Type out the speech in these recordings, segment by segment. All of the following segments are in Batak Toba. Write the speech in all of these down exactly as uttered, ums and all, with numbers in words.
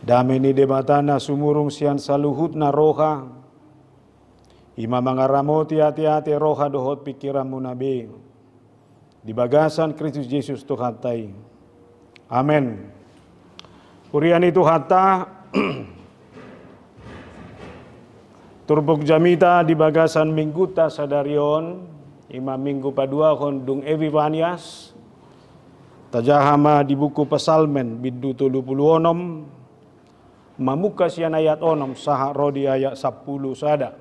Dame ni Debata na sumurung sian saluhutna roha, i ma mangaramoti ateate, roha dohot pingkiranmuna be, di bagasan Kristus Jesus Tuhanta i. Amen. Huria ni Tuhanta, turpuk jamita di bagasan mingguta sadari on, i ma minggu paduahon dung Epipanias, tajaha ma di buku Psalmen bindu tolu pulu onom, mamungka sian ayat onom sahat ro di ayat sampulu sada.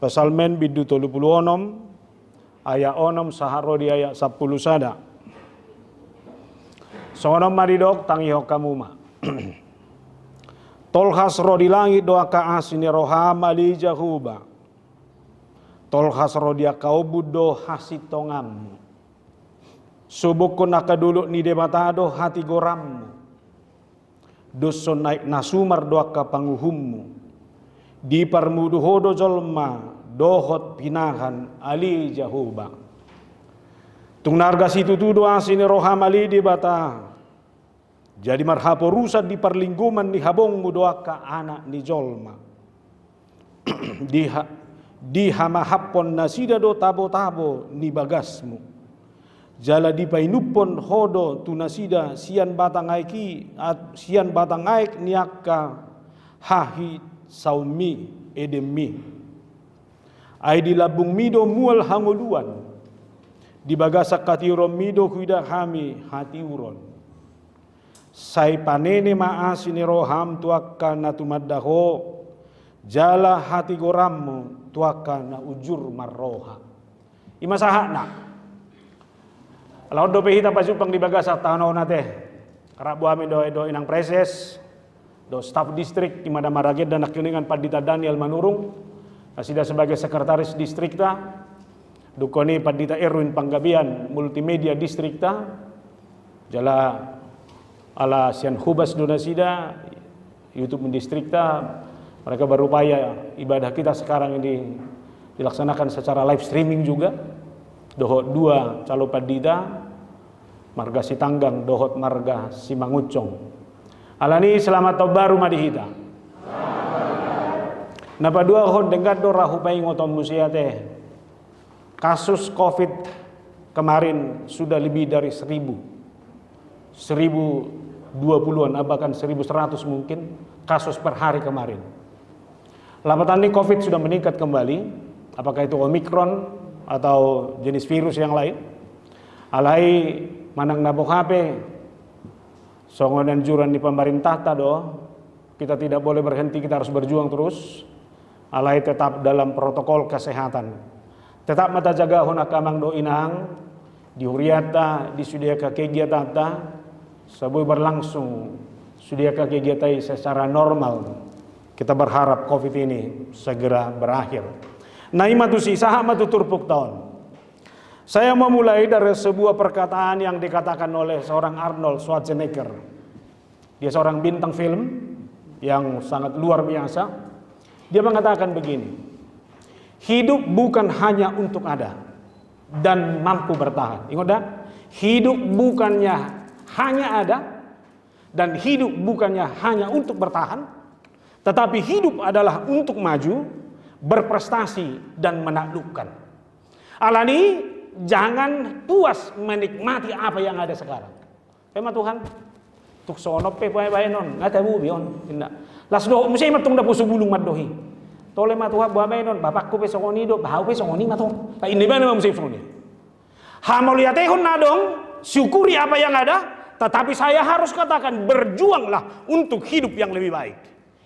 Psalmen bindu tolu pulu onom, ayat onom sahat ro di ayat sampulu sada. Songon on ma didok, tangihon hamu ma. Tolhas ro di langit do angka asi ni roham, ale Jahowa. Tolhas ro di angka ombun do hasintonganmu. Subukkon angka dolok ni Debata do hatigoranmu. Doshon aek na sumar do angka panguhummu. Diparmudu Ho do jolma dohot pinahan, ale Jahowa. Tung na arga situtu do asi ni roham, ale Debata. Jadi marhaporusan di parlinggoman ni habongmu do angka anak ni jolma. Diha-, dihamahaphon nasida do tabotabo ni bagasmu. Jala dipainumhon Ho do tu nasida sian batang aek i, at-, sian batang aek ni angka hahisaonmi, edemmi. Ai di lambungmi do mual hangoluan. Di bagasan hatiuronmi do huida hami hatiuron. Sai panene ma asi ni roham tu angka na tumanda Ho, jala hatigoranmu tu angka na unjur marroha. I ma sahatna. Ala on dope hita pajumpang di bagasan taon on ate. Rap boha hami dohot inang preses, dohot staf distrik, i ma damang Ragenda nangkiningan, Pandita Daniel Manurung, nasida sebagai sekretaris distrikta, dung on i Pandita Erwin Panggabean, multimedia distrikta, jala ala sian Hobas do nasida, YouTube distrikta, mereka berupaya ibadah kita sekarang ini dilaksanakan secara live streaming juga, dohot dua calon pandita, marga Sitanggang dohot marga Simangunsong. Alani selamat tahun baru ma di hita. Na paduahon, denggan do ra hupaingot on muse ate. Kasus covid kemarin sudah lebih dari seribu. Seribu dua puluhan, bahkan seribu seratus mungkin kasus per hari kemarin. Lapatan ni covid sudah meningkat kembali, apakah itu Omicron atau jenis virus yang lain. Alai manang na boha pe, songon anjuran ni pamarentahta do, kita tidak boleh berhenti, kita harus berjuang terus. Alai tetap dalam protokol kesehatan. Tetap ma tajagahon angka amang dohot inang, di hurianta, di sude angka kegiatanta, asa boi berlangsung sude angka kegiatan i secara normal. Kita berharap covid ini segera berakhir. Na i ma tusi, sahat ma tu turpukta on. Saya memulai dari sebuah perkataan yang dikatakan oleh seorang Arnold Schwarzenegger. Dia seorang bintang film yang sangat luar biasa. Dia mengatakan begini, "Hidup bukan hanya untuk ada dan mampu bertahan." Ingat dah, hidup bukannya hanya ada dan hidup bukannya hanya untuk bertahan, tetapi hidup adalah untuk maju, berprestasi, dan menaklukkan. Alani, jangan puas menikmati apa yang ada sekarang. Ema Tuhan, tung songon on pe baen on, nga tabo be on, inna. Las dohot muse ma tong daposo bulung mandok i. Tole ma Tuhan, boha baen on, bapakku pe songon i do, bah au pe songon i ma tong. Bah inna ibana ma muse songon i. Hamauliatehon na adong, syukuri apa yang ada, tetapi saya harus katakan, berjuanglah untuk hidup yang lebih baik.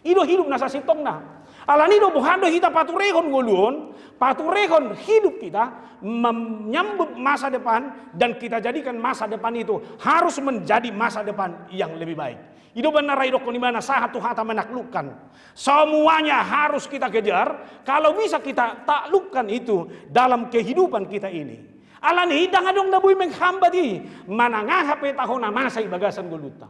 I do hidup na sasintongna. Alani do boha do hita paturehon ngolu on, paturehon hidup kita, menyambut masa depan, dan kita jadikan masa depan itu harus menjadi masa depan yang lebih baik. I do umbahen na ra didokkon ibana sahat tu hata menaklukkan. Semuanya harus kita kejar, kalau bisa kita taklukkan itu dalam kehidupan kita ini. Alani i ndang adong na boi menghambat i, manang aha pe tahe na masa i bagasan ngolunta.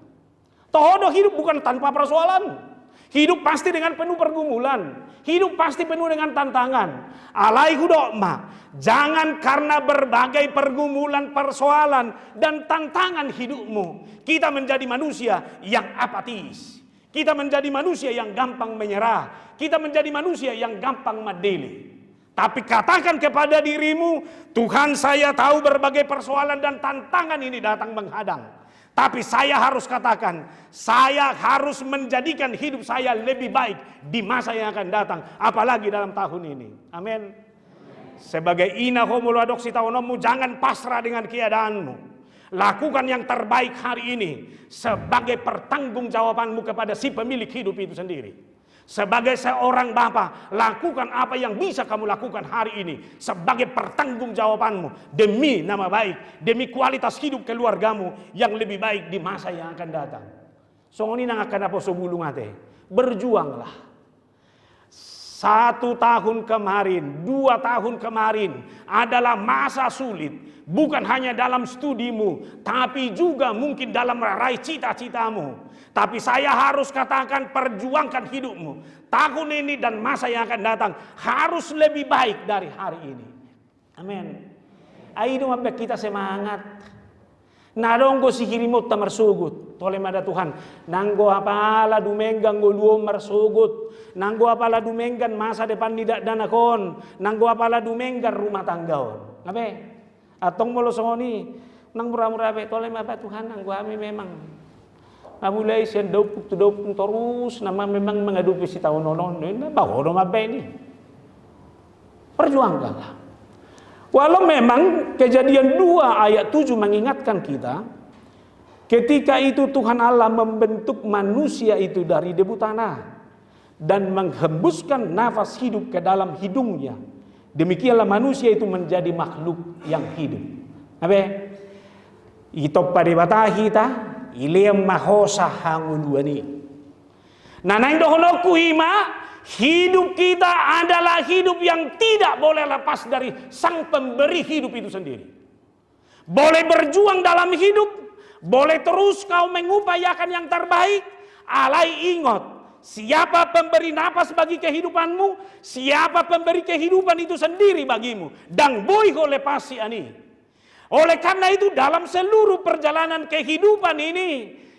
Toho do hidup bukan tanpa persoalan. Hidup pasti dengan penuh pergumulan. Hidup pasti penuh dengan tantangan. Alai hudok ma, jangan karena berbagai pergumulan, persoalan, dan tantangan hidupmu, kita menjadi manusia yang apatis. Kita menjadi manusia yang gampang menyerah. Kita menjadi manusia yang gampang mandele. Tapi katakan kepada dirimu, "Tuhan, saya tahu berbagai persoalan dan tantangan ini datang menghadang. Tapi saya harus katakan, saya harus menjadikan hidup saya lebih baik di masa yang akan datang, apalagi dalam tahun ini." Amin. Sebagai ina ho molo adong sitaononmu, jangan pasrah dengan keadaanmu. Lakukan yang terbaik hari ini sebagai pertanggungjawabanmu kepada si pemilik hidup itu sendiri. Sebagai seorang bapa, lakukan apa yang bisa kamu lakukan hari ini sebagai pertanggungjawabanmu demi nama baik, demi kualitas hidup keluargamu yang lebih baik di masa yang akan datang. Songon i nang angka naposo bulung ate, berjuanglah. Satu tahun kemarin, dua tahun kemarin adalah masa sulit, bukan hanya dalam studimu, tapi juga mungkin dalam raih cita-citamu. Tapi saya harus katakan, perjuangkan hidupmu. Tahun ini dan masa yang akan datang harus lebih baik dari hari ini. Amin. Ai i do mambaen hita semangat. Na adong do sihirimonta marsogot, tole ma da Tuhan. Nanggo apala dumenggan ngolu on marsogot, nanggo apala dumenggan masa depan ni dakdanak on, nanggo apala dumenggan rumah tangga on. Hape? Antong molo songon i, nang mura-mura be, tole ma ba Tuhan, nanggo hami memang. Nga mulai sian daompung tu daompung torus nama memang mangadopi sitaonon on, ninna, ba ho do mambaen i. Perjuangkanlah. Walau memang Kejadian dua ayat tujuh mengingatkan kita, ketika itu Tuhan Allah membentuk manusia itu dari debu tanah dan menghembuskan nafas hidup ke dalam hidungnya. Demikianlah manusia itu menjadi makhluk yang hidup. Hape? Ditompa Debata hita, dilehon ma hosa hangoluan i. Na naeng dohononku i ma, hidup kita adalah hidup yang tidak boleh lepas dari Sang Pemberi hidup itu sendiri. Boleh berjuang dalam hidup, boleh terus kau mengupayakan yang terbaik, alai ingat, siapa pemberi napas bagi kehidupanmu, siapa pemberi kehidupan itu sendiri bagimu, ndang boi ho lepasi an i. Oleh karena itu, dalam seluruh perjalanan kehidupan ini,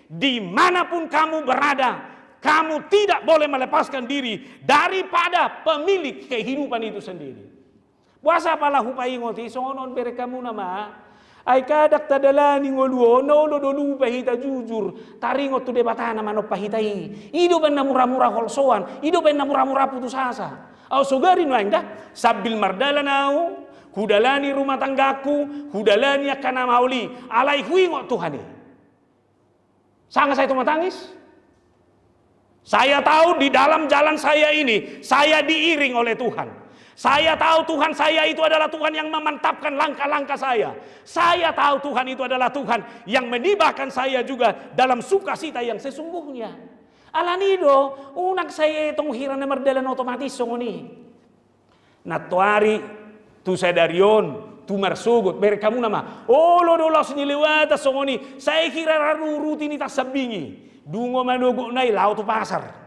di mana pun kamu berada, kamu tidak boleh melepaskan diri daripada pemilik kehidupan itu sendiri. Boasa apala hupaingot i songon on, berengkemuna ma? Ai kadang tadalani ngolu on, na olo do lupa hita jujur taringot tu Debata na manompa hita i. I do umbaen na mura-mura holsoan, i do umbaen na mura-mura putus asa. Ahu sogari nuaeng da, sambil mardalan ahu, hudalani rumah tanggaku, hudalani angka na maol i, alai huingot Tuhan i. Sanga sai tu matangis. Saya tahu di dalam jalan saya ini, saya diiring oleh Tuhan. Saya tahu Tuhan saya itu adalah Tuhan yang memantapkan langkah-langkah saya. Saya tahu Tuhan itu adalah Tuhan yang menibahkan saya juga dalam sukacita yang sesungguhnya. Alani i do, unang sai tong hira na mardalan otomatis songon i. Nantoari, tu sadari on, tu marsogot, berengkemuna ma. Olo do laos nilewatan songon i, sai hira ra ruruti ni tarsambing i. Dungo manogotna i laho tu pasar.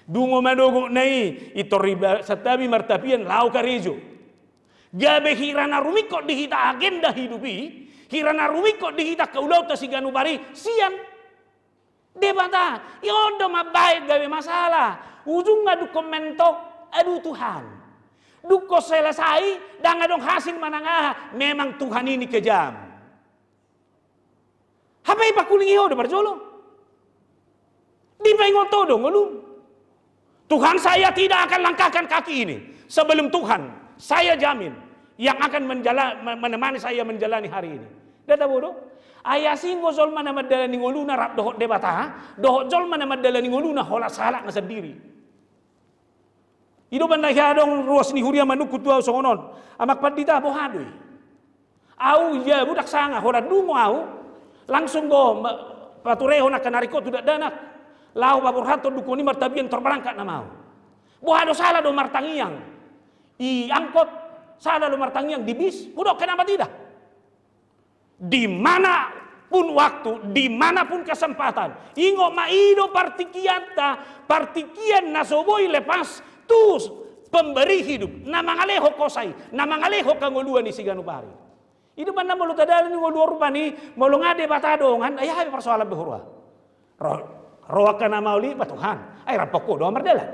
Dungo manogotna i, i tor i ba-, santabi martapian laho karejo. Gabe hira na rumingkot di hita agenda hidup i, hira na rumingkot di hita angka ulaonta siganup ari, sian Debata, i on do mambaen gabe masalah. Ujungna dungkon mentok, aduh Tuhan. Dungkon selesai, ndang adong hasil manang aha, memang Tuhan ini kejam. Hape i pangkulingi ho do parjolo. Dipaingot ho do ngolum. Tuhan, saya tidak akan langkahkan kaki ini sebelum Tuhan, saya jamin, yang akan menjala-, me-, menemani saya menjalani hari ini. Nda tabo do? Ai asing do jolma na mandalani ngoluna rap dohot Debata, dohot jolma na mandalani ngoluna holan sahalakna sandiri. I do umbaen na hea adong ruas ni huria manungkun tu ahu songon on. Amang pandita, boha do i? Ahu ia budak sanga, holan dungo ahu, langsung do ma-, paturehon angka na ringkot tu dakdanak. Laho paborhathon dungkon i martapian tor barangkat nama ahu. Boha do, sala do martangiang i angkot, sala do martangiang di bis, hudok kenapa tidak? Di mana pun waktu, di mana pun kesempatan. Ingot ma, i do partingkianta, partingkian na so boi lepas tu pemberi hidup, na mangalehon hosa i, na mangalehon hangoluan i siganup ari. I do umbahen na molo tadalan i ngolu on rupani, molo nga Debata dongan, ai aha pe persoalan be huroha. Ro, ro angka na maol i, ba Tuhan, ai rampok Ho do ahu mardalan.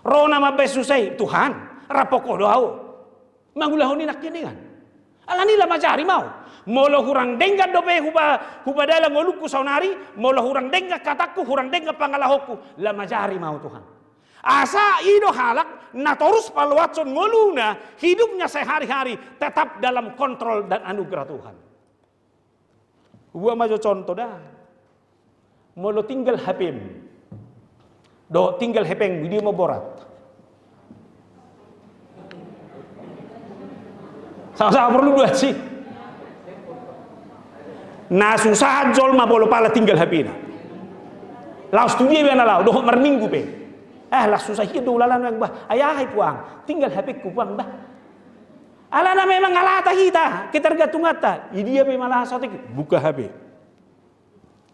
Ro na mambahen susa i, Tuhan, rampok Ho do ahu mangulahon i nangkiningan. Alani i lam ajari ma ahu. Molo hurang denggan dope hupa, hupadalan ngolungku saonari, molo hurang denggan hatangku, hurang denggan pangalahonku, lam ajari ma ahu Tuhan. Asa i do halak na torus paloashon ngoluna, hidupnya sehari-hari tetap dalam kontrol dan anugerah Tuhan. Hubuat ma jo contoh da. Molo tinggal H P-mu. Dohot tinggal hepengmu, dia ma borat. Sama-sama porlu dua si. Na susahan jolma molo pala tinggal H P-na. Laos tu dia iba na laho, dohot marminggu pe. Eh, las susah hian do ulaon nuaeng bah. Ai aha i puang, tinggal H P-ku puang bah. Alana memang alata hita, ketergantunganta. Di dia pe mala saotik, buka H P.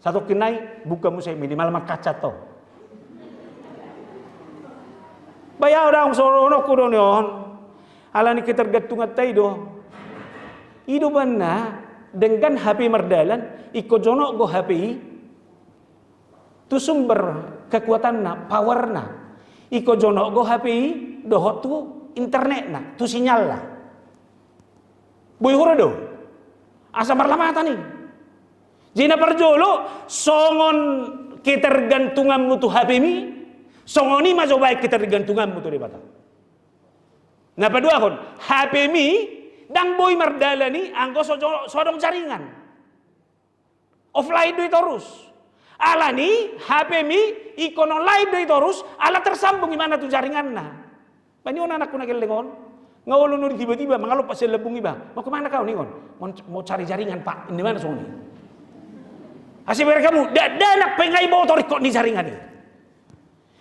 Satongkin nai, buka muse, minimal mangkaca tong. Ba ia, ndang so dohononku do ni on. Alani ketergantunganta i do. I do umbahen na, denggan H P mardalan, ingkon jonok do H P i tu sumber kekuatanna, powerna. Ingkon jonok do H P i dohot tu internetna, tu sinyalna. Boi huroha do. Asa marlapatan i. Jadi na parjolo, songon ketergantunganmu tu H P-mi, songon i ma jo baen ketergantunganmu tu Debata. Na paduahon, H P-mi ndang boi mardalan i anggo so, so adong jaringan. Offline do i torus. Alani H P-mi ingkon online do i torus, ala tersambung ibana tu jaringanna. Ba nion anakku na gelleng on, nga olo nodi tiba-tiba mangalompa sian lambung iba. Mau kemana kau, ningon? Mau, mau cari jaringan, Pak. Ninna ibana songon i. Asa ibereng hamu, dakdanak pe nga iboto ringkot ni jaringan i.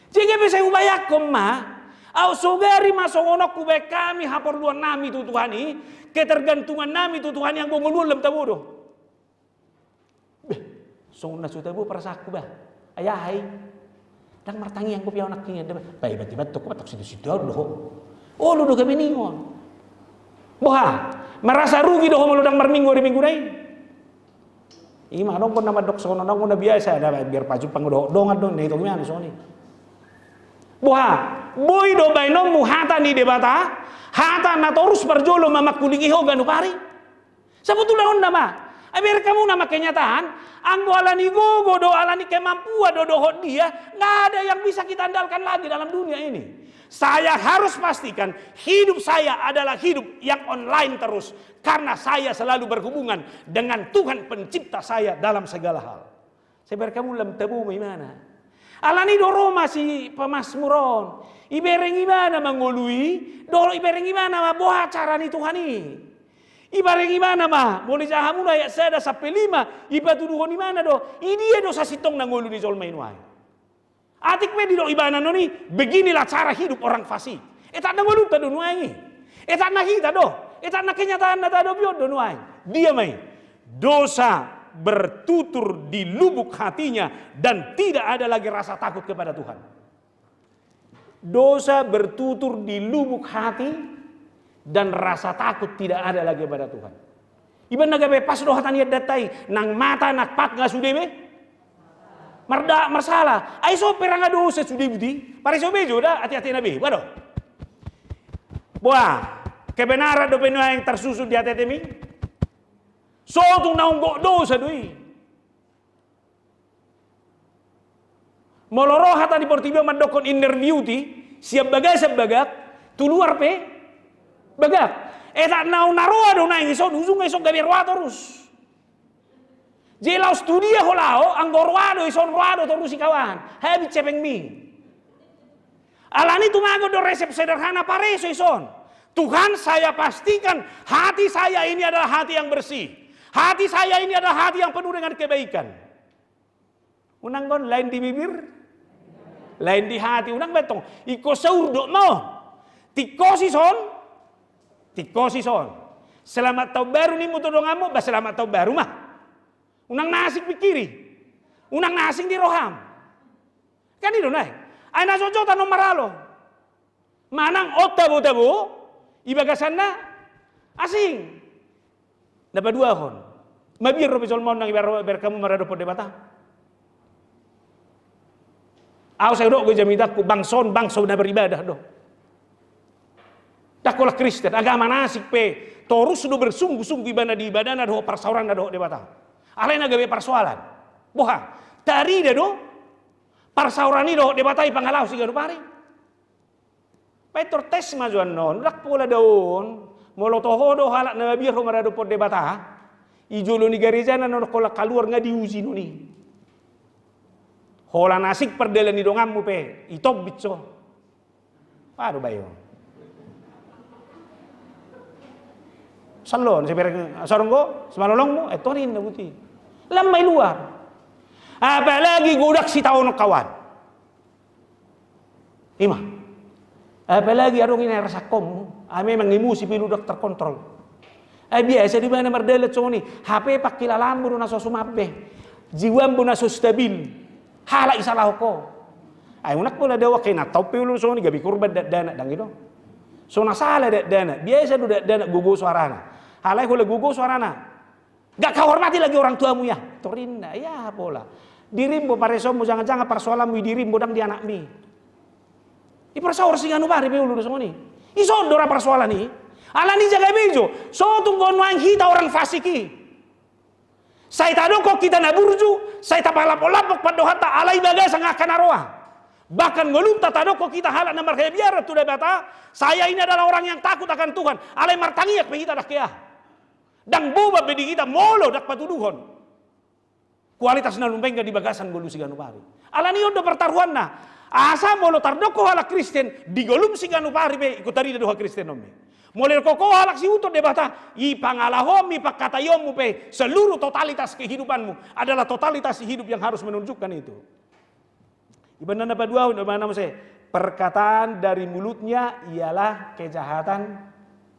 Jadi gabe sai hubayangkon ma, aut sogari ma songon on hubaen hami haporluannami tu Tuhan i, ketergantungannami tu Tuhan i, anggo ngolu on lam tabo do. Beh, songon na so tabo perasaanku bah. Ai aha i? Ndang martangiang dope ahu nangkiningan da bah. Ba iba tiba tong, ba tong situ-situ ahu do ho. Olo do gabe ningon. Boha, merasa rugi do ho molo ndang marminggu ari Minggu nai? I ma adong pe na mandok songon on, adong pe na biasa da bah, biar pajumpang do ho, dongan do, na i tong ima songon i. Boha, boi do baenonmu hata ni Debata, hata na torus parjolo mamangkulingi ho ganup ari? Sabotulna on nama. Ai bereng hamu nama, kenyataan, anggo alani gogo do, alani kemampuan do dohot dia, nggak ada yang bisa kita andalkan lagi dalam dunia ini. Saya harus pastikan hidup saya adalah hidup yang online terus, karena saya selalu berhubungan dengan Tuhan pencipta saya dalam segala hal. Sai bereng hamu, lam tabo ma ibana. Alani do ro ma si pemazmur on. Ibereng ibana ma ngolu i, do ibereng ibana ma boha cara ni Tuhan i. Ibereng ibana ma, molo dijaha hamu na ayat sada sampe lima, ipatuduhon ibana do, i dia do sasintongna ngolu ni jolma i nuaeng. Atik pe didok ibana nuaeng i, beginilah cara hidup orang fasik. Etakna ngolunta do nuaeng i. Etakna hita do. Etakna kenyataanna tahadopi on do nuaeng. Dia ma i. Dosa bertutur di lubuk hatinya dan tidak ada lagi rasa takut kepada Tuhan. Dosa bertutur di lubuk hati dan rasa takut tidak ada lagi kepada Tuhan. Ibana gabe pas do hata ni andanta i, nang mata nang pat nga sude be marda, marsala. Ai so pe ra nga dosa sude buti. Pareso be jo da ate-atena be, boha do? Boha, kebenaran dope nuaeng tarsusun di ate-atemi? So tung naung gok dosa do i. Molo ro hata ni portibi on mandokkon inner beauty, sian bagasan bagak, tu luar pe bagak. Etak naung na roa do nuaeng ison, ujungna ison gabe roa torus. Jadi laos tu dia ho laho, anggo roa do ison, roa do torus i kawan. Habis cepengmi. Alani tumagon do resep sederhana, pareso ison. Tuhan, saya pastikan hati saya ini adalah hati yang bersih. Hati saya ini adalah hati yang penuh dengan kebaikan. Unang on, lain di bibir, lain di hati. Unang be tong, ingkon saurdot ma on. Tingkos ison, tingkos ison. Selamat tahun baru nimmu tu donganmu, ba selamat tahun baru ma. Unang na asing pikiri. Unang na asing di roham. Kan i do nai. Ai na jotjot annon maralo. Manang on tabo-tabo, i bagasanna asing. Na paduahon. Mabiar dope jolma on nang ibaen, ibaen hamu maradophon Debata. Ahu sai didok do i jamitangku, bangso on bangso na beribadah do. Ndang holan Kristen, agama na asing pe torus do bersungguh-sungguh ibana di ibadahna dohot parsaoranna dohot Debata. Alai na gabe parsoalan. Boha, tarida do parsaoran i dohot Debata i pangalaho siganup ari. Pintor tes ma jo annon, ndang pola daon, molo toho do halak na mabiar ho maradophon Debata, i jolo ni garejana na holan kaluar nga diuji non i. Holan asing pardalan ni donganmu pe, i tombit so. Aha do bayo. Salon, sebereng, sorong go, semalolongmu, eh, torin na buti. Lam ma i luar. Apalagi godang sitaonon kawan. Ima. Apalagi adong i na rasakkonmu. Ah, memang emosi pe i ludak terkontrol. Ah, biasa do ibana mardalan songon i. Hape pangkilalaanmu do na so sumambe. Jiwammu na so stabil. Halak i salahon ho. Ai unang pola daoa ke na tau pe ulu songon i gabe korban dakdanak ndang i do. So na sala dakdanak. Biasa do dakdanak gogo soarana. Alai holan gogo soarana. Gak kau hormati lagi orang tuamu ya. Torinna, ya pola. Dirimbo paresonmu, jangan-jangan parsoalanmu i dirimbo ndang di anakmi. I parsaor siganup ari pe ulu do songon i. I son do ra parsoalan i. Alani jaga bejo. So tung nuaeng hita orang fasik i. Sai tadokkon hita na burju, sai tapalampok-lampok pandohanta alai bagasan angka na roa. Bahkan ngolunta tadokkon hita halak na marhabiaran tu Debata, saya ini adalah orang yang takut akan Tuhan. Alai martangiang pe hita dang hea. Ndang boban be di hita molo ndang patuduhon kualitas na lumenggan di bagasan ngolu siganup ari. Alani on do partaruhanna. Asa molo tardok ho halak Kristen, di ngolum siganup ari pe ingkon tarida do hakristen on be. Molo ingkon ho halak siuton Debata, i pangalahomi, pangkataionmu pe, seluruh totalitas kehidupanmu adalah totalitas hidup yang harus menunjukkan itu. Ibana na paduahon do ibana muse, perkataan dari mulutnya ialah kejahatan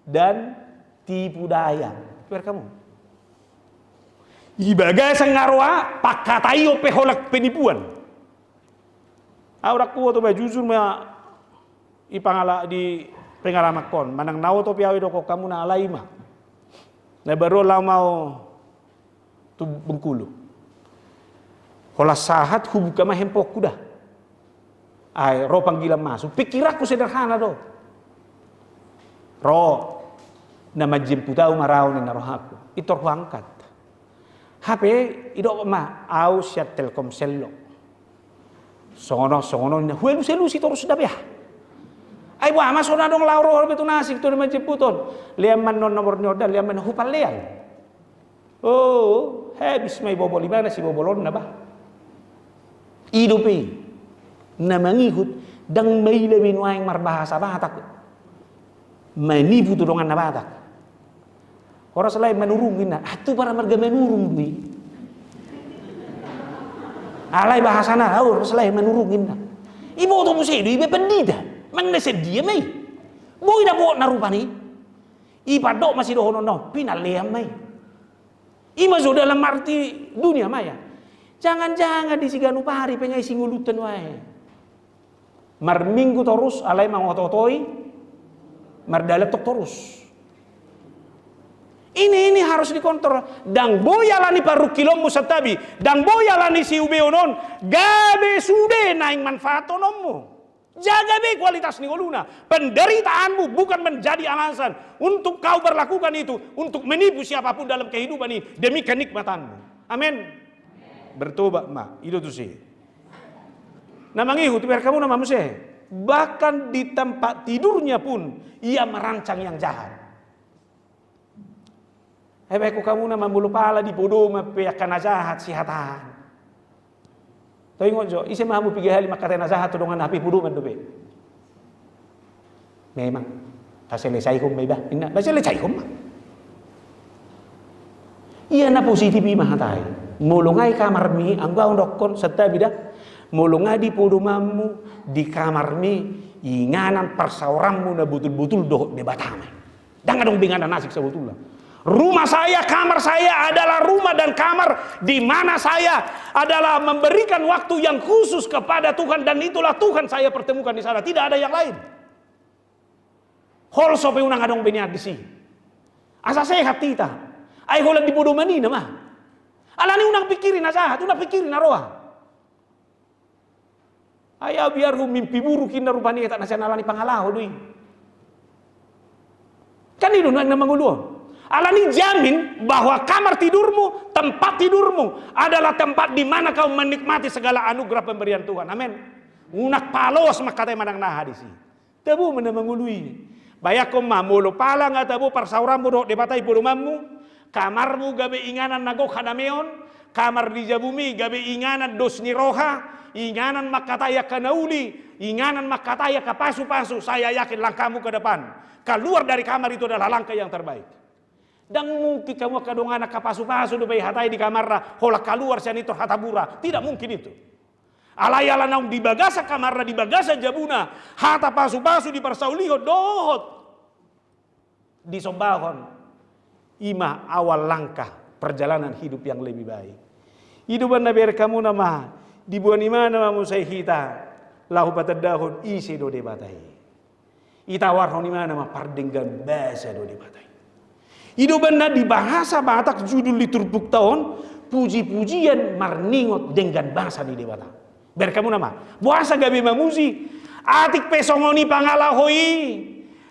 dan tipu daya. Biar kamu. I bagasan na roa, pangkataion pe holan penipuan. Ahu ndang huboto ba jujur ma i pangala-, di pengalaman on. Manang na oto pe ahu didok hamu na alai ma. Na baru laho ma ahu tu Bengkulu. Holan sahat hubuka ma hemponku da. Ai, ro panggilan masuk. Pikiranku sederhana do. Ro, na manjemput ahu ma ro ninna rohangku. Pintor huangkat. Hape, didok ma, ahu sian Telkomsel do. Songon on, songon on, huelus-elusi torus da be ah. Ai boha ma so na adong laho ro be tu na asing tu na manjemput on. Lean ma annon nomor ni on da, lean ma annon, hupallean. Oh, habis ma i bobol ibana sibobolonna bah. I dope i. Na mangihut, ndang maila be nuaeng marbahasa Batak. Manipu tu donganna Batak. Horas lae manurung inna, ah tu para marga manurung do i. Alai bahasana, ah, horas lae manurung inna. Iboto muse do iba pandita. Manna sadia ma i. Boi dapotna rupani. Ipandok ma sidohononna, pinallean ma i. I ma jo dalam arti dunia maya. Jangan-jangan di siganup ari pe nga i singolunta nuaeng. Marminggu torus, alai mangoto-otoi, mardalan tong torus. Ini, ini harus dikontrol. Ndang boi alani parungkilonmu santabi, ndang boi alani siubeon on, gabe sude naeng manfaathononmu. Jaga be kualitas ni ngoluna. Penderitaanmu bukan menjadi alasan untuk kau berlakukan itu, untuk menipu siapapun dalam kehidupan ini demi kenikmatanmu. Amin. Bertobat ma, i do tusi. Na mangihut, ibaen hamu na ma muse. Bahkan di tempat tidurnya pun ia merancang yang jahat. Ibaen hamu na ma molo pala di podoman pe angka na jahat sihatahon. Taingot jo, ise ma hamu piga hali mangkatai na jahat tu donganna hape podoman dope. Memang. Taselesaihon ma iba, inna, taselesaihon ma. Ia na positif i ma hata i. Molo nga i kamarmi, anggo ahu dokkon, santabi da. Molo nga di podomanmu, di kamarmi, inganan parsaoranmu na botul-botul dohot Debata ma i. Ndang adong be inganan asing sabotulna. Rumah saya, kamar saya adalah rumah dan kamar di mana saya adalah memberikan waktu yang khusus kepada Tuhan, dan itulah Tuhan saya pertemukan di sana, tidak ada yang lain. Holso pe unang adong be nian disi. Asa sehat hita. Ai holan di podoman i nama. Alani unang pikiri na jahat, unang pikiri na roa. Ai au biar hu mimpi buruk inna rupani, etak na sian alani pangalaho do i. Kan i do na mangolu on. Alani jamin bahwa kamar tidurmu, tempat tidurmu adalah tempat di mana kau menikmati segala anugerah pemberian Tuhan. Amin. Unang paloas mangkatai manang naha disi. Tabo ma na mangolu i. Bayangkon ma, molo pala nga tabo parsauranmu dohot Debata i podomanmu, kamarmu gabe inganan na gok hadameon, kamar di jabumi gabe inganan dos ni roha, inganan mangkatai angka na uli, inganan mangkatai angka pasupasu, saya yakin langkahmu ke depan keluar dari kamar itu adalah langkah yang terbaik. Ndang mungkin hamu angka dongan angka pasupasu dope ihatai di kamarna, holan kaluar sian i tor hatabura. Tidak mungkin itu. Alai ala naung di bagasan kamarna, di bagasan jabuna, hata pasupasu diparsaulihon dohot disombahon, i ma awal langkah perjalanan hidup yang lebih baik. I do umbahen na bereng hamu nama, diboan imana ma muse hita laho patandahon ise do Debata i. Itawarhon imana ma pardenggan basa do Debata i. I do umbahen na di bahasa Batak judul ni turpukta on, puji-pujian marningot denggan basa ni Debata. Bereng hamu nama, boasa gabe mamuji? Atik pe songon i pangalaho i,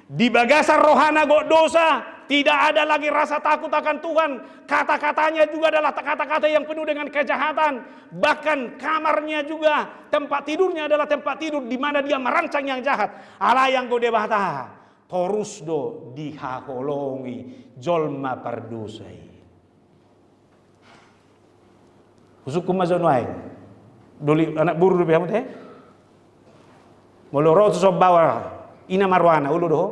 di bagasan rohana gok dosa, tidak ada lagi rasa takut akan Tuhan. Kata-katanya juga adalah kata-kata yang penuh dengan kejahatan. Bahkan kamarnya juga, tempat tidurnya adalah tempat tidur di mana dia merancang yang jahat. Alai anggo Debata, torus do dihaholongi jolma pardosa i. Husungkun ma jo nuaeng. Doli anak boru dope hamu te? Molo ro tu sombawa, ina ma roana, olo do ho?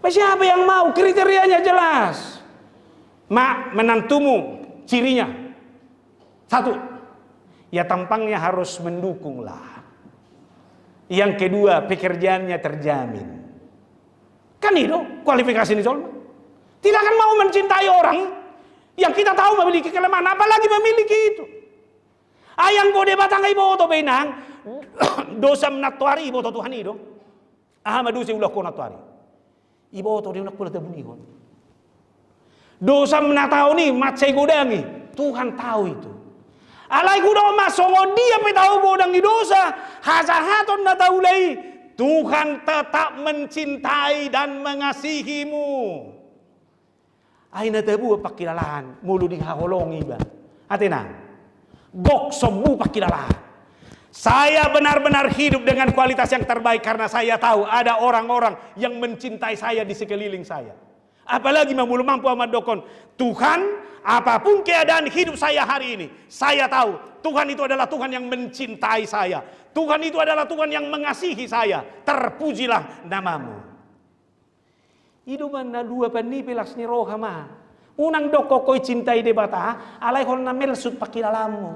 Siapa yang mau? Kriterianya jelas. Ma, menantumu, cirinya. Satu, ya tampangnya harus mendukung lah. Yang kedua, pekerjaannya terjamin. Kan i do kualifikasi ni jolma. Tidak akan mau mencintai orang yang kita tahu memiliki kelemahan, apalagi memiliki itu. Ai anggo Debata nga iboto be inang, dosam na toari iboto Tuhan i do. Aha ma dosa iulahon na toari? Iboto do i, unang pola tabunihon. Dosam na taon i, mansai godang i, Tuhan tahu itu. Alai hudok ma, songon dia pe tahu godang i dosa, hajahaton na taula i, Tuhan tetap mencintai dan mengasihimu. Ai na tabo pangkilalaan, molo dihaholongi iba. Ate nang. Gok sombu pangkilalaan. Saya benar-benar hidup dengan kualitas yang terbaik karena saya tahu ada orang-orang yang mencintai saya di sekeliling saya. Apalagi ma molo mampu au mandokkon, Tuhan, apapun keadaan hidup saya hari ini, saya tahu Tuhan itu adalah Tuhan yang mencintai saya. Tuhan itu adalah Tuhan yang mengasihi saya. Terpujilah namamu. I do umbahen na luapan ni pe las ni roha ma. Unang dokkon ho icintai Debata, alai holan na melsut pangkilalaanmu.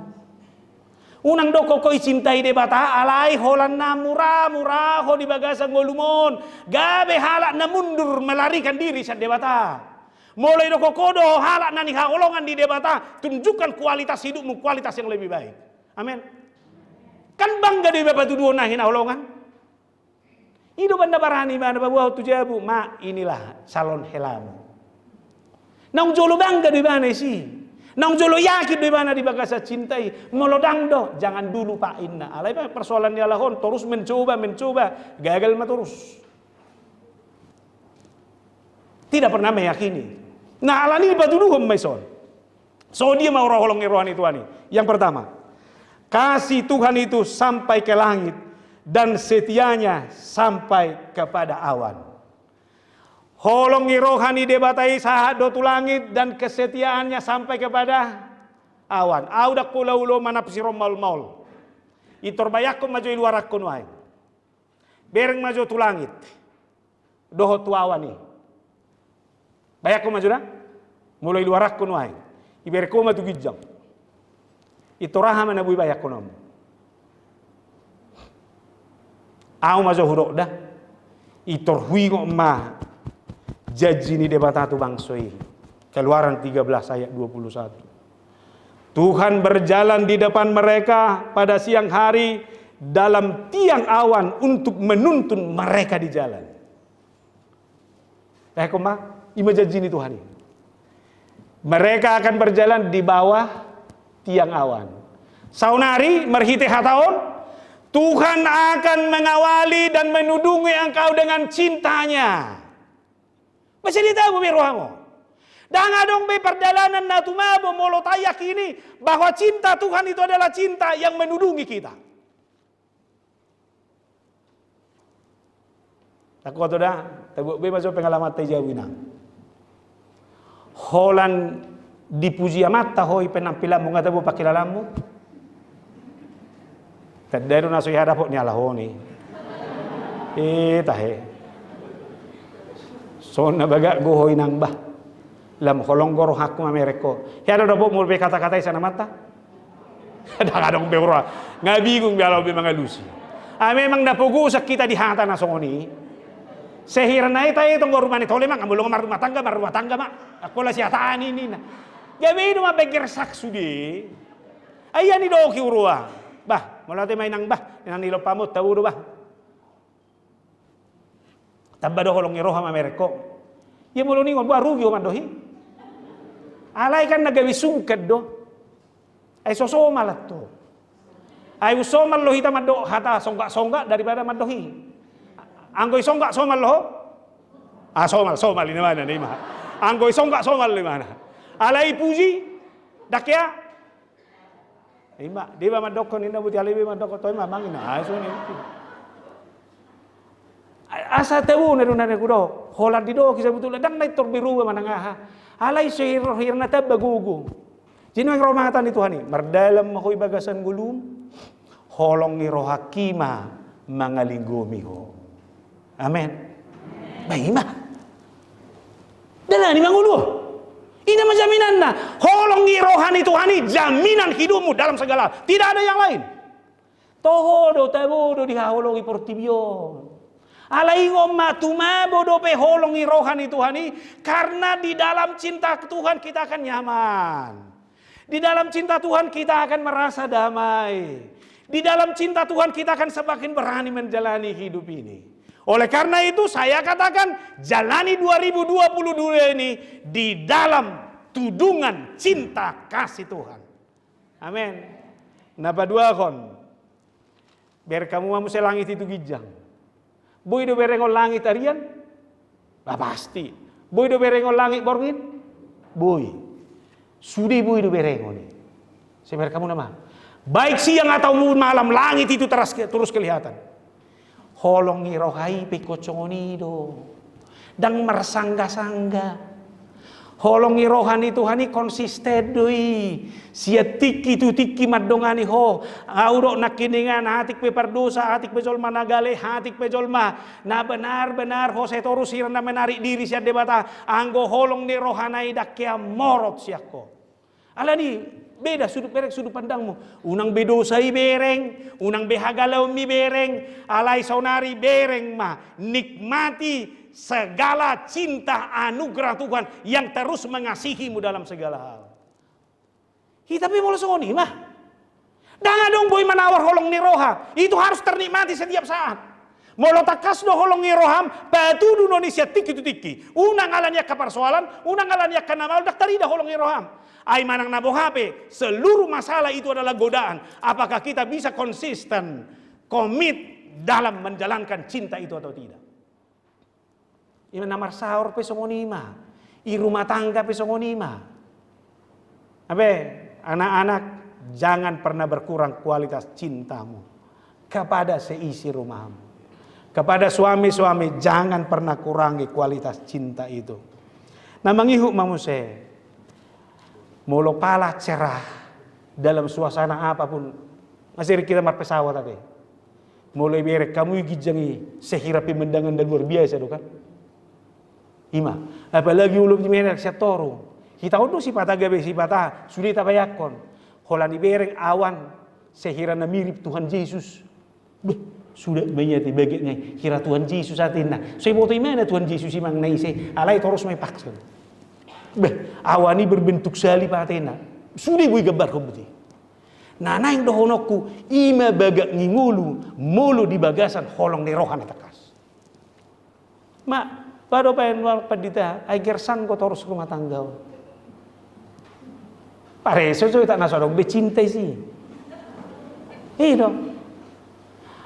Unang dokkon ho icintai Debata, alai holan na mura-mura ho di bagasan ngolum on. Gabe halak na mundur melarikan diri sian Debata. Molo idokkon ho do halak na nihaholongan ni Debata, tunjukkan kualitas hidupmu, kualitas yang lebih baik. Amin. Kan bangga do iba patuduhon na hinaholongan. I do umbahen na barani ibana paboahon tu jabu, ma, inilah calon helamu. Naung jolo bangga do ibana disi. Naung jolo yakin do ibana di bagasan cinta i. Molo ndang do, jangan dulu, Pak, inna. Alai persoalan ni halak on, torus mencoba, mencoba, gagal ma torus. Tidak pernah meyakini. Nah, alani i patuduhon ma dison. So dia ma ora holong ni roha ni Tuhan i. Yang pertama, kasih Tuhan itu sampai ke langit dan setianya sampai kepada awan. Holong ni roha ni Debata i sahat do tu langit dan kesetiaannya sampai kepada awan. Au ndang pola olo manafsirhon maol-maol. Pintor bayangkon ma jo, iluaranku nuaeng. Bereng ma jo tu langit dohot tu awan i. Bayangkon ma jo da. Molo iluaranku nuaeng, ibereng ho ma tu ginjang. Pintor aha ma na boi bayangkononmu? Au ma jo hudok da. Pintor huingot ma Janji ni Debata tu bangso i. Keluaran tiga belas ayat dua puluh satu. Tuhan berjalan di depan mereka pada siang hari dalam tiang awan untuk menuntun mereka di jalan. Eh, koma, ima janji ni Tuhan i. Mereka akan berjalan di bawah tiang awan. Saonari, marhite hata on, Tuhan akan mengawali dan menudungi engkau dengan cintanya. Masih di tabu be rohamu. Ndang adong be pardalanan na tumabo molo tayakini bahwa cinta Tuhan itu adalah cinta yang menudungi kita. Takuat da, tabuat be maso pengalamanta i jabu inang. Holan dipuji amanta ho i penampilanmu nga tabo pangkilalaanmu. Tanda do na so ihadap ho ni alahon i. Eh, tahe. Songon na bagak go ho inang bah. Lam holong do rohangku mamereng ho. Hea do dapotmu be kata-kata i sian amanta? Ndang adong be roha. Nga bingung be alahon be mangalusi. Ah, memang na pogosan hita di hata na songon i. Sehira na i tahe tong rumah ni tole ma, nga molo nga marrumah tangga, marrumah tangga ma. Angkola sihataan i ninna. Gabe i do ma beger sak sude. Ai ia nidok i huroha. Bah, molo ate ma inang bah, inang ni lompamu, tabo do bah. Tamba do holong ni roha mamereng ho. Ia molo ningon, bah, rugi ho mandok i. Alai kan na gabe sungkan do. Ai so somal antong. Ai umsomal do hita mandok hata songgak-songgak daripada mandok i. Anggo i songgak somal do ho. Ah, somal, somal, i na mana, i ma. Anggo i songgak somal, i mana. Alai puji, ndang hea. Ima, dia ba mandokkon inna buti alai be mandokkon toi ma mangina. Ah, so ni. Asa tabo na do na nangku do. Holan didok i sabutulna ndang na intor berubah manang aha. Alai so hirhir na tamba gogo. Jadi nuaeng ro hata ni Tuhan i, mardalan ma ho i bagasan ngolum. Holong ni rohangki ma mangalinggomi ho. Amen. Ba ima. Dalani ma ngolu. I nama jaminanna. Holong ni roha ni Tuhan i jaminan hidupmu dalam segala hal. Tidak ada yang lain. Toho do, tabo do dihaholongi portibi on. Alai ingot ma, tumabo dope holong ni roha ni Tuhan i, karena di dalam cinta Tuhan kita akan nyaman. Di dalam cinta Tuhan kita akan merasa damai. Di dalam cinta Tuhan kita akan semakin berani menjalani hidup ini. Oleh karena itu saya katakan jalani dua ribu dua puluh dua ini di dalam tudungan cinta kasih Tuhan. Amen. Na paduahon. Bereng hamu ma muse langit i tu ginjang. Boi do berengon langit arian? Ba pasti. Boi do berengon langit borngin? Boi. Sude boi do berengon i. Sai bereng hamu nama. Baik siang atau malam langit itu terus, terus kelihatan. Holong ni roha i pe ingkon songon i do. Ndang marsangga-sangga. Holong ni roha ni Tuhan i konsisten do i. Sian tingki tu tingki mandongani ho. Nga hudok nangkiningan, atik pe pardosa, atik pe jolma na gale, atik pe jolma na benar-benar ho sai torus hira na menarik diri sian Debata. Anggo holong ni rohana i ndang hea morot sian ho. Alani beda sudut bereng sudut pandangmu. Unang be dosa i bereng, unang be hagaleonmi bereng, alai saonari bereng ma, nikmati segala cinta anugerah Tuhan yang terus mengasihimu dalam segala hal. Hita pe molo songon i ma. Ndang adong boi manawar holong ni roha. Itu harus ternikmati setiap saat. Molo tangkas do holong ni roham, patudu non i sian tingki tu tingki. Unang alani angka parsoalan, unang alani angka na maol, ndang tarida holong ni roham. Ai manang na boha pe, seluruh masalah itu adalah godaan. Apakah kita bisa konsisten, komit dalam menjalankan cinta itu atau tidak? Ima na marsaor pe songon i ma, i rumah tangga pe songon i ma. Abe, anak-anak, jangan pernah berkurang kualitas cintamu kepada seisi rumahmu. Kepada suami-suami, jangan pernah kurangi kualitas cinta itu. Na mangihut ma muse, molo pala cerah dalam suasana apapun, masih kita marpesawat ate. Molo ibereng hamu i ginjang i, sehira pemandangan na luar biasa do kan. Ima, apalagi olo di Medan sian toru. Hita on do sipata gabe sipata, sude tabayangkon. Holan ibereng awan, sehira na mirip Tuhan Jesus. Beh, Suda ma i ate bagak na i, hira Tuhan Jesus ate ninna. So iboto ibana Tuhan Jesus i manang na ise, alai torus ma ipaksa. Bah, awan i berbentuk salib ate ninna. Sude boi gambarhon botima. Na naeng dohononku, i ma bagak ni ngolu, molo di bagasan holong ni roha na tangkas. Ma, padopaen ma pandita, ai gersang do torus rumah tangga on. Pareso jo, i tak na so adong be cinta disi. I do.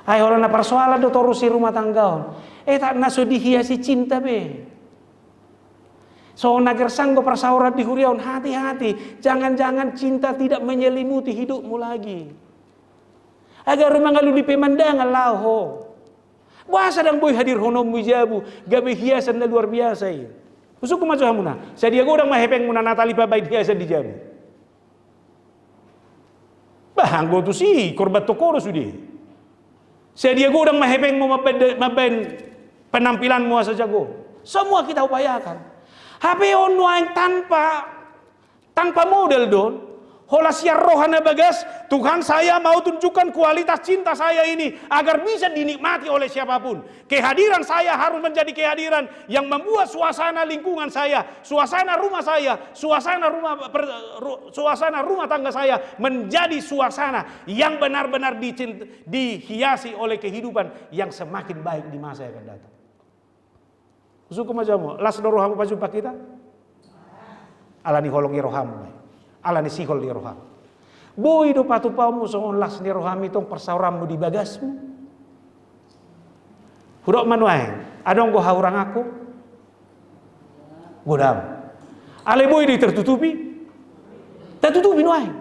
Ai holan na persoalan do torus i rumah tangga on. I tak na so dihiasi cinta be. Songon na gersang do parsaoran di huria on, hati-hati, jangan-jangan cinta tidak menyelimuti hidupmu lagi. Ai gabe mangalului pemandangan laho ho. Boasa ndang boi hadirhononmu di jabu, gabe hiasan na luar biasa i. Husungkun ma jo hamuna, sadia godang ma hepengmuna Natal i pabaen hiasan di jabu? Bah, anggo tusi, korban toko do sude. Sadia godang ma hepengmu mambaen, mambaen penampilanmu asa jago? Semua kita upayakan. Hape on nuaeng tanpa, tanpa modal do on. Holan sian roha na bagas, Tuhan, saya mau tunjukkan kualitas cinta saya ini agar bisa dinikmati oleh siapapun. Kehadiran saya harus menjadi kehadiran yang membuat suasana lingkungan saya, suasana rumah saya, suasana rumah per-, ru-, suasana rumah tangga saya menjadi suasana yang benar-benar dicint-, dihiasi oleh kehidupan yang semakin baik di masa yang akan datang. Husungkun ma jo hamu, las do rohamu pajumpang hita? Ala ni holong ni rohamu ma i. Ala ni sihol ni rohamu. Boi do patupaonmu songon las ni roham i tong parsaoranmu di bagasmu? Hudok ma nuaeng, adong do hahuranganku? Godang. Alai boi do i tertutupi? Tatutupi nuaeng.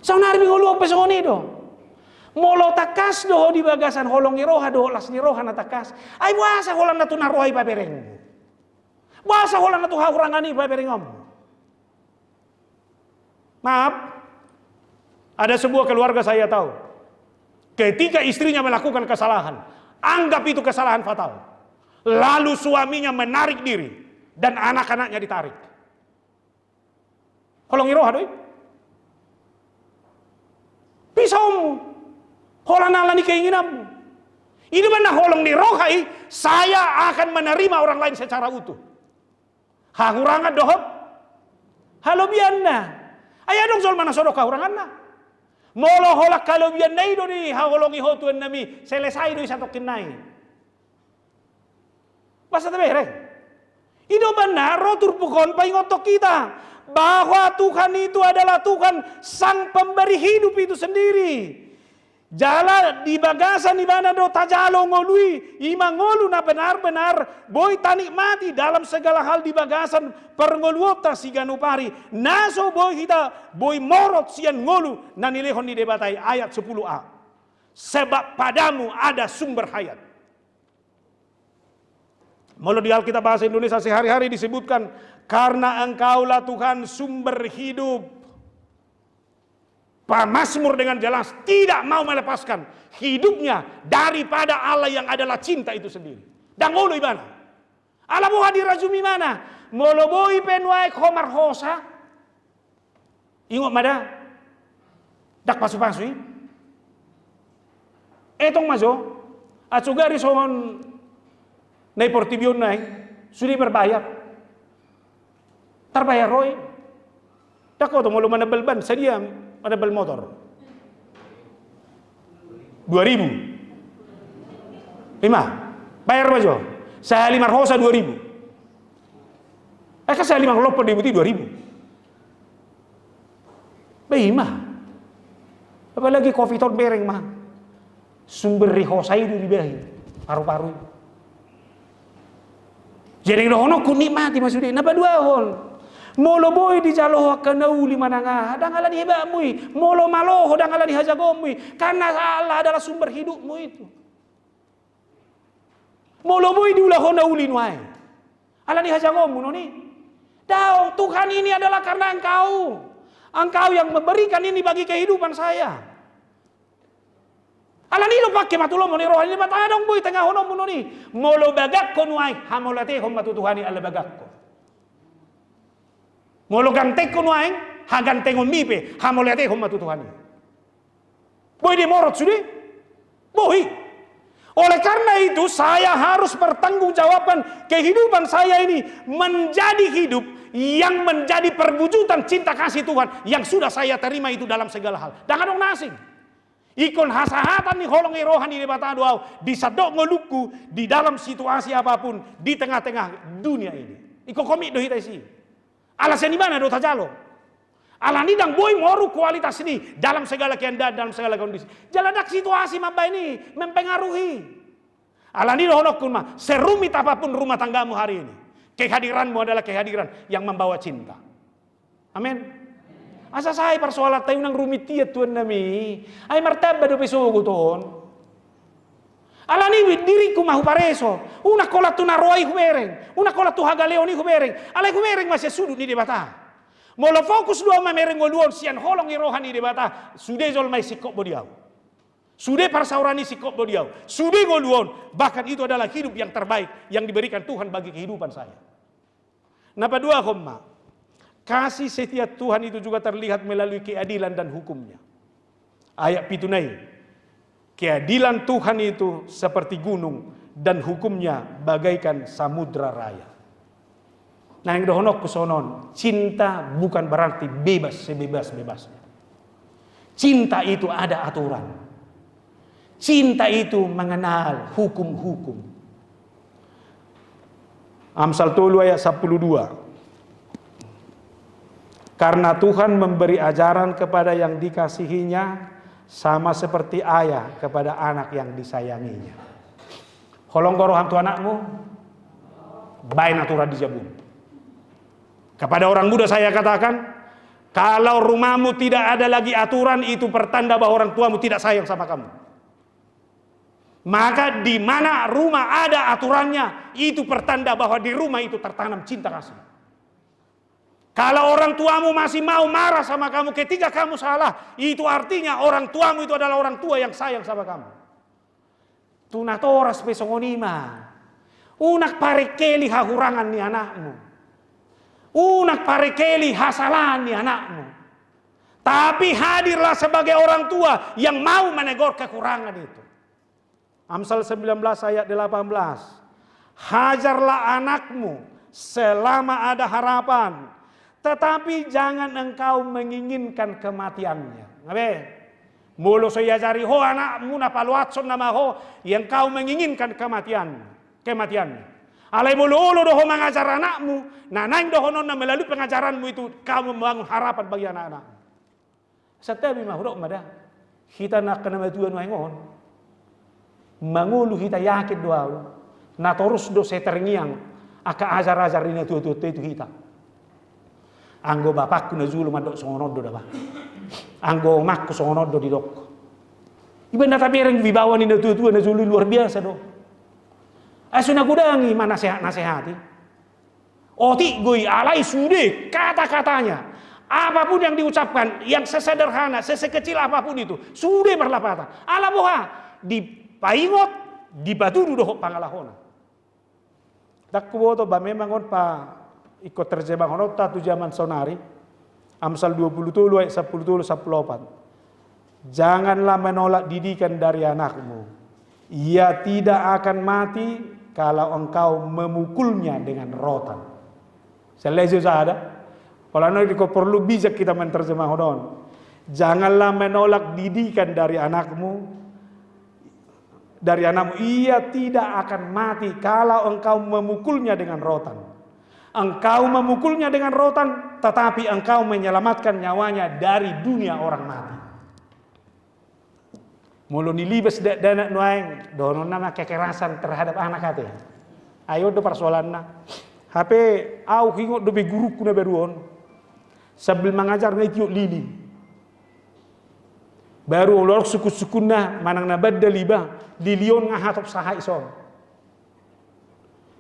Saonari pe ngolu on pe songon i do. Molo tangkas do ho di bagasan holong ni roha dohot las ni roha na tangkas, ai boasa holan na tu na roa i paberengmu? Boasa holan na tu hahurangan i paberengonmu? Maaf, ada sebuah keluarga saya tahu. Ketika istrinya melakukan kesalahan, anggap itu kesalahan fatal. Lalu suaminya menarik diri dan anak-anaknya ditarik. Holong ni roha do i? Pisaonmu. Holan ala ni keinginanmu. I do umbahen na holong ni roha i, saya akan menerima orang lain secara utuh. Hahurangan dohot halobianna. Ai adong jolma na so adong hahuranganna. Molo holan halobianna i do dihaholongi ho tu annami, selesai do i satongkin nai. Boasa tabereng? I do umbahen na ro turpuk on paingothon hita bahwa Tuhan itu adalah Tuhan, Sang Pemberi hidup itu sendiri. Jala di bagasan ibana do tajalo ngolu i, i ma ngolu na benar-benar boi tanikmati dalam segala hal di bagasan parngoluonta siganup ari. Na so boi hita boi morot sian ngolu na nilehon ni Debata i, ayat sepuluh a. Sebab padamu ada sumber hayat. Molo di Alkitab bahasa Indonesia sehari-hari disebutkan, "Karena Engkaulah Tuhan sumber hidup." Pemazmur dengan jelas tidak mau melepaskan hidupnya daripada Allah yang adalah cinta itu sendiri. Ndang olo ibana. Ala boha dirajumi ibana? Molo boi pe nuaeng ho marhosa, ingot ma da, ndang pasu-pasu i. Etong ma jo, acu gari songon na i portibi on nai, sude berbayar. Tarbayar ho i. Ndang ho do molo manambal ban, sadia manambal motor? Dua ribu. Ima, bayar ma jo. Sahali marhosa dua ribu. Eh, kan sahali mangalompan do i, berarti dua ribu. Bah, ima. Apalagi covid on bereng ma. Sumber ni hosa i do dibahen paru-paru i. Jadi dohononku, nikmati ma sude. Na paduahon, molo boi dijalo ho angka na uli manang aha, ndang ala ni hebatmu i. Molo malo ho, ndang ala ni hajagoonmu i. Karena Allah adalah sumber hidupmu itu. Molo boi diula ho na uli nuaeng, ala ni hajagoonmu non i? Daong, Tuhan, ini adalah karena Engkau. Engkau yang memberikan ini bagi kehidupan saya. Ala ni i do pangke ma tu lomo ni roha ni Debata, adong boi tangihononmu non i. Molo bagak ho nuaeng, hamauliatehon ma tu Tuhan i ala bagak ho. Molo ganteng ho nuaeng, hagantengonmi pe, hamauliatehon ma tu Tuhan i. Boi do i morot sude? Boi. Oleh karena itu, saya harus pertanggungjawabkan kehidupan saya ini menjadi hidup yang menjadi perwujudan cinta kasih Tuhan yang sudah saya terima itu dalam segala hal. Dang adong na asing. Ingkon hasahatan ni holong ni roha ni Debata do au, disandok ngolungku di dalam situasi apapun, di tengah-tengah dunia ini. Ingkon komit do hita disi. Ala sian ibana do tajalo. Alani dang boi moru kualitas ni dalam segala keadaan, dalam segala kondisi. Jala dang situasi mambaen i mempengaruhi. Alani dohononku ma, serumit apapun rumah tanggamu hari ini, kehadiranmu adalah kehadiran yang membawa cinta. Amin. Asa sae parsoalanta i, unang rumit ia, tuan nami. Ai martamba dope sogot on. Alani diringku ma hupareso. Unang holan tu na roa i hubereng, unang holan tu hagaleon i hubereng. Alai hubereng ma sian sudut ni Debata. Molo fokus do au mamereng ngolu on sian holong ni roha ni Debata, sude jolma i singkop do di au. Sude parsaoran i singkop do di au. Sude ngolu on. Bahkan itu adalah hidup yang terbaik yang diberikan Tuhan bagi kehidupan saya. Na paduahon ma, kasih setia Tuhan itu juga terlihat melalui keadilan dan hukum-Nya. Ayat pitu na i, keadilan Tuhan itu seperti gunung dan hukum-Nya bagaikan samudra raya. Naeng dohononku songon on, cinta bukan berarti bebas sebebas-bebasnya. Cinta itu ada aturan. Cinta itu mengenal hukum-hukum. Amsal tolu ayat sampulu dua. Karena Tuhan memberi ajaran kepada yang dikasihinya, sama seperti ayah kepada anak yang disayanginya. Holong do roham tu anakmu, baen aturan di jabum. Kepada orang muda saya katakan, kalau rumahmu tidak ada lagi aturan, itu pertanda bahwa orang tuamu tidak sayang sama kamu. Maka di mana rumah ada aturannya, itu pertanda bahwa di rumah itu tertanam cinta kasih. Kalau orang tuamu masih mau marah sama kamu ketika kamu salah, itu artinya orang tuamu itu adalah orang tua yang sayang sama kamu. Tu natoras pe songon i ma. Unang parengkeli hahurangan ni anakmu. Unang parengkeli hasalahan ni anakmu. Tapi hadirlah sebagai orang tua yang mau menegur kekurangan itu. Amsal sembilan belas ayat delapan belas. Hajarlah anakmu selama ada harapan, tetapi jangan engkau menginginkan kematiannya. Nga be? Molo so iajari ho anakmu, na paloashon nama ho, ia engkau menginginkan kematian, kematiannya. Alai molo olo do ho mangajar anakmu, na naeng dohononna melalui pengajaranmu itu, kau membangun harapan bagi anak-anakmu. Santabi ma, hudok ma da. Hita na angka na matua nuaeng on, mangolu hita, yakin do au, na torus do sai terngiang angka ajar-ajar ni natua-tuanta i tu hita. Anggo bapakku na jolo mandok songon on do da, bah. Anggo omakku songon on do didok. Iba na tabereng wibawa ni natua-tua na jolo i luar biasa do. Ai so na godang i manasehat-nasehati. Otik do i, alai sude kata-katanya, apapun yang diucapkan, yang sesederhana, sesekecil apapun itu, sude marlapatan. Ala boha? Dipaingot, dipatudu dohot pangalahona. Dang huboto ba memang on pa ingkon terjemahononta tu jaman saonari. Amsal dua pulu tolu ayat sampulu tolu, sampulu opat. Janganlah menolak didikan dari anakmu. Ia tidak akan mati kalau engkau memukulnya dengan rotan. Selesai sada. Pola no ingkon porlu bijak hita menerjemahon on. Janganlah menolak didikan dari anakmu, dari anakmu, ia tidak akan mati kalau engkau memukulnya dengan rotan. Engkau memukulnya dengan rotan, tetapi engkau menyelamatkan nyawanya dari dunia orang mati. Molo nilibas dakdanak nuaeng, dohononna ma kekerasan terhadap anak ate. Ai on do parsoalanna. Hape au huingot dope gurungku na baru on. Sambil mangajar na itiop lili. Baru olo sukun-sukunna manang na bandal iba, lili on nga hatop sahat i son.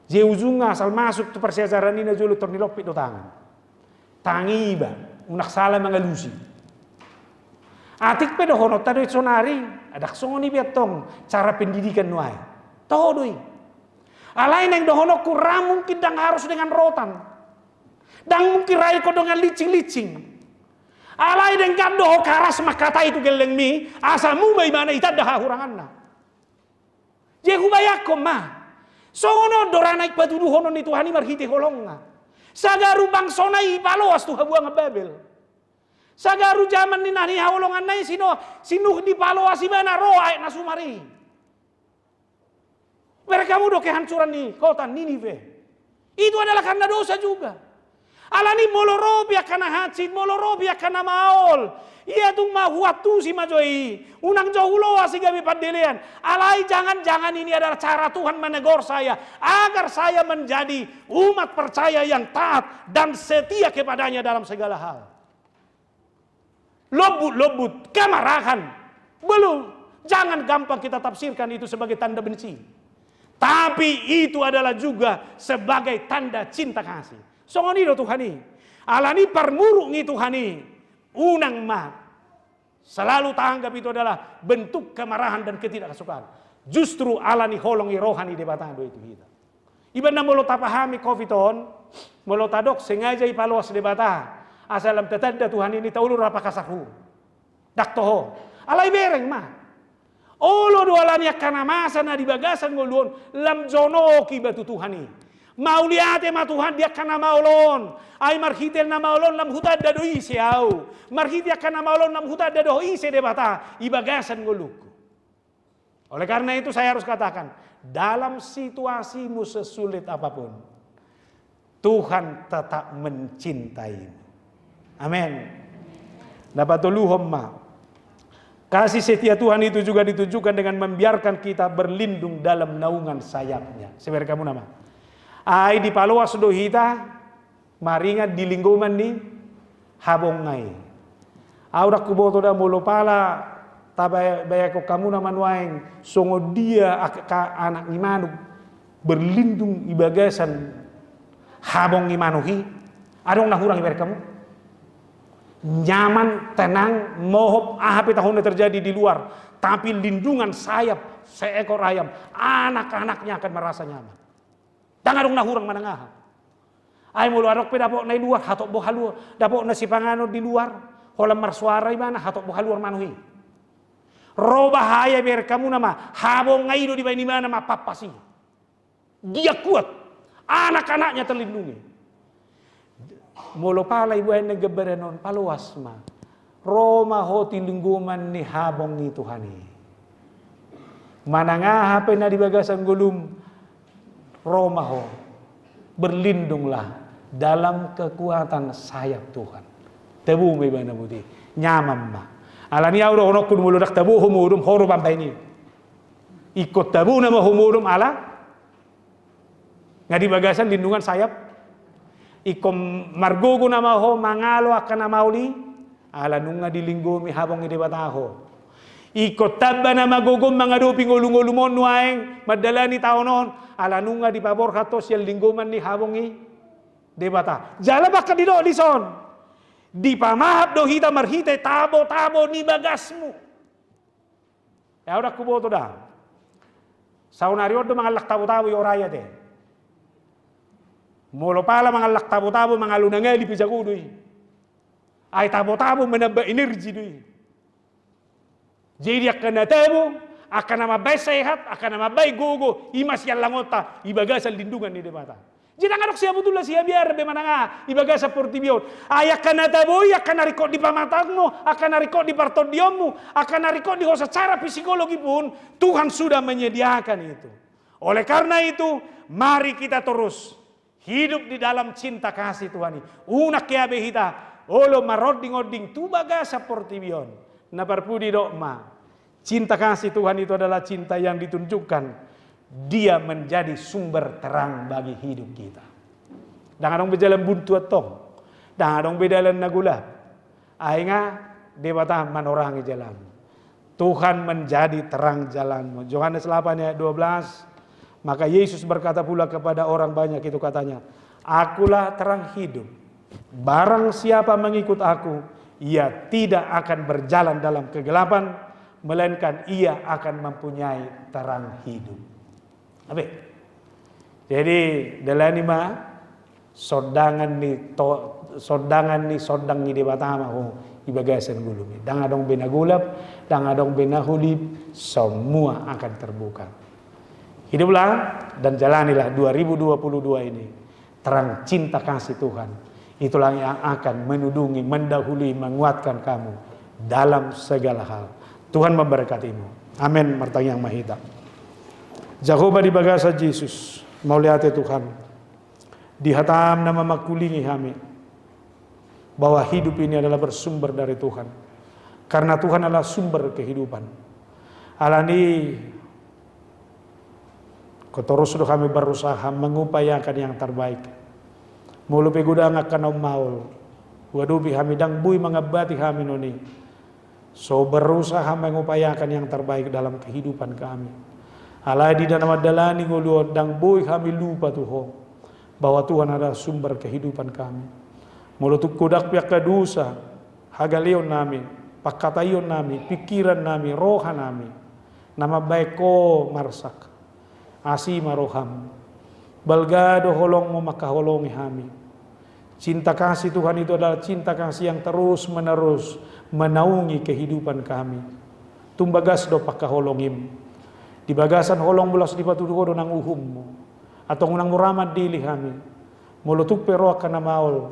Jadi ujungna asal masuk tu parsiajaran i na jolo tor nilompit do tangan. Tangi iba, unang sala mangalusi. Atik pe dohononta do i sonari, dang songon i be antong cara pendidikan nuaeng. Toho do i. Alai naeng dohononku, ra mungkin dang harus dengan rotan. Dang mungkin ra ingkon dengan lincing-lincing. Alai denggan do ho karas mangkatai tu gellengmi, asa muba ibana itanda hahuranganna. Jadi hubayangkon ma, songon on do ra naeng patuduhonon ni Tuhan i marhite holongna. Sagaru bangsona i dipaloas tu habuangan Babel. Sagaru jaman ni na nihaholonganna i si Nuh, si Nuh dipaloas ibana ro aek na sumar i. Bereng hamu do kehancuran ni kota Ninive. Itu adalah karena dosa juga. Alani molo ro pe angka na hansit, molo ro pe angka na maol, ia tung ma huantusi ma jo i. Unang jo huloas i gabe pandelean. Alai jangan-jangan ini adalah cara Tuhan menegur saya, agar saya menjadi umat percaya yang taat dan setia kepada-Nya dalam segala hal. Lombut-lombut, kemarahan. Belum. Jangan gampang kita tafsirkan itu sebagai tanda benci. Tapi itu adalah juga sebagai tanda cinta kasih. Songon i do Tuhan i. Alani parmuruk ni Tuhan i, unang ma selalu taanggap itu adalah bentuk kemarahan dan ketidaksukaan. Justru alani holong ni roha ni Debata do i tu hita. Ibaen na molo tapahami covid on, molo tadok sengaja dipaloas Debata, asa lam tatanda Tuhan i, taulur rap angka sahu. Ndang toho. Alai bereng ma. Olo do alani angka na masa na di bagasan ngolu on, lam jonok iba tu Tuhan i. Mauliate ma Tuhan di angka na maol on. Ai marhite na maol on lam hutanda do ise ahu. Marhite angka na maol on lam hutanda do ise Debata di bagasan ngolungku. Oleh karena itu saya harus katakan, dalam situasimu sesulit apapun, Tuhan tetap mencintaimu. Amin. Na patoluhon ma. Kasih setia Tuhan itu juga ditunjukkan dengan membiarkan kita berlindung dalam naungan sayap-Nya. Sibereng hamu nama. Ai dipaloas do hita, maringan di linggoman ni habong i. Ahu ndang huboto da molo pala tabayakon hamu nama nuaeng songon dia angka anak ni manuk berlindung di bagasan habong ni manuk i. Adong na hurang ibereng hamu? Nyaman, tenang, mohop, aha pe tahu na terjadi di luar, tapi lindungan sayap seekor ayam, anak-anaknya akan merasa nyaman. Ndang adong na hurang manang aha. Ai molo adong pe dapotna di luar, hatop do haluar, dapotna sipanganon di luar, holan marsuara ibana, hatop do haluar manuk i. Ro bahaya ibereng hamu nama, habong i do dibaen ibana mampampas i. Dia kuat, anak-anaknya terlindungi. Molo pala ibaen na gambaran on, paloas ma. Ro ma ho tu linggoman ni habong ni Tuhan i. Manang aha pe na di bagasan ngolum, ro ma ho. Berlindunglah dalam kekuatan sayap Tuhan. Tabo ma ibana buti. Nyaman ma. Alani ahu dohononku molo ndang tabo ho modom, ho do mambaen i. Ingkon tabo nama ho modom ala nga di bagasan lindungan sayap. Ingkon margogo nama ho mangalo angka na maol i, ala nunga dilinggomi habong ni Debata ho. Ingkon tamba nama gogom mangadopi ngolungolum on nuaeng mandalani taon on, ala nunga dipaborhat ho sian linggoman ni habong ni Debata. Jala bahkan didok dison, dipamahap do hita marhite tabotabo ni bagasmu. Ahu ndang huboto da. Saonari on do mangallang tabotabo i, ora i ate. Molo pala mangallang tabotabo, mangalo nangali pe jago do i. Ai tabotabo manamba energi do i. Jadi angka na tabo, angka na mambaen sehat, angka na mambaen gogo, i ma siallangonta di bagasan lindungan ni Debata. Jadi ndang adong sihabutulon, sihabiaran be manang aha di bagasan portibi on. Ai angka na tabo i, angka na ringkot di pamatangmu, angka na ringkot di partondionmu, angka na ringkot di ho secara psikologi pun, Tuhan sudah menyediakan itu. Oleh karena itu, mari kita terus hidup di dalam cinta kasih Tuhan i. Unang hea be hita olo marondingonding tu bagasan portibi on. Na parpudi dok ma, cinta kasih Tuhan itu adalah cinta yang ditunjukkan. Dia menjadi sumber terang bagi hidup kita. Ndang adong be jalan buntu antong. Ndang adong be dalan na golap. Ai nga Debata manorangi jalanmu. Tuhan menjadi terang jalanmu. Yohanes delapan ayat dua belas. Maka Yesus berkata pula kepada orang banyak itu, katanya, "Akulah terang hidup. Barang siapa mengikut Aku, ia tidak akan berjalan dalam kegelapan, melainkan ia akan mempunyai terang hidup." Abe. Jadi, dalani ma sondangan ni to-, sondangan ni sondang ni Debata ma ho di bagasan ngolum i. Ndang adong be na golap, ndang adong be na holip, semua akan terbuka. Hiduplah dan jalanilah dua ribu dua puluh dua ini terang cinta kasih Tuhan. Itulah yang akan menudungi, mendahului, menguatkan kamu dalam segala hal. Tuhan memberkatimu. Amin. Martangiang ma hita. Jahowa, di bagasan Jesus, mauliate Tuhan. Di hataM na mamangkulingi hami bahwa hidup ini adalah bersumber dari Tuhan. Karena Tuhan adalah sumber kehidupan. Alani i torus do hami berusaha mengupayakan yang terbaik. Molo pe godang angka na ummaol huadopi hami, ndang boi mangambati hami non i. So berusaha mengupayakan yang terbaik dalam kehidupan kami. Alai di na mandalani ngolu on ndang boi hami lupa tu Ho, bahwa Tuhan adalah sumber kehidupan kami. Molo tung godang pe angka dosa, hagaleon nami, pangkataion nami, pingkiran nami, roha nami, na mambahen Ho marsak, asi ma rohaM. Balga do holongMu mangkaholongi hami. Cinta kasih Tuhan itu adalah cinta kasih yang terus menerus menaungi kehidupan kami. Tung bagas do pangkaholongiM. Di bagasan holongMu laos dipatudu Ho do nang uhumMu. Antong unang mura mandele hami. Molo tung pe ro angka na maol,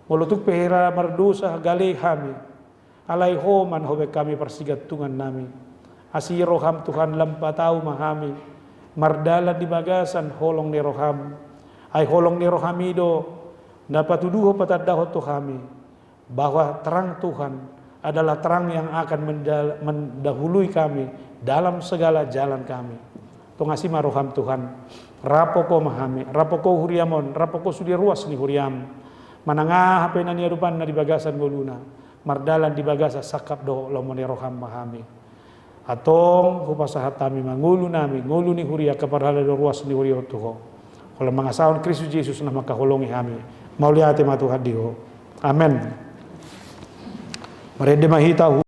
molo tung pe hira mardosa gale hami, alai Ho ma na hubahen hami parsigantungan nami. Asi rohaM Tuhan, lam patau ma hami mardalan di bagasan holong ni rohaM. Ai holong ni rohaM i do na patuduhon, patandahon tu hami bahwa terang Tuhan adalah terang yang akan mendal-, mendahului kami dalam segala jalan kami. Tong asi ma rohaM Tuhan, raphon Ho ma hami, raphon Ho huriaM on, raphon Ho sude ruas ni huriaM. Manang aha pe na niadopanna di bagasan ngoluna, mardalan di bagasan sangkap dohot lomo ni rohaM ma hami. Antong hupasahat hami ma ngolu nami, ngolu ni huria, angka parhalado ruas ni huria on tu Ho. Holan mangasahon Kristus Jesus na mangkaholongi hami. Mauliate ma Tuhan di Ho. Amen. Marende ma hita.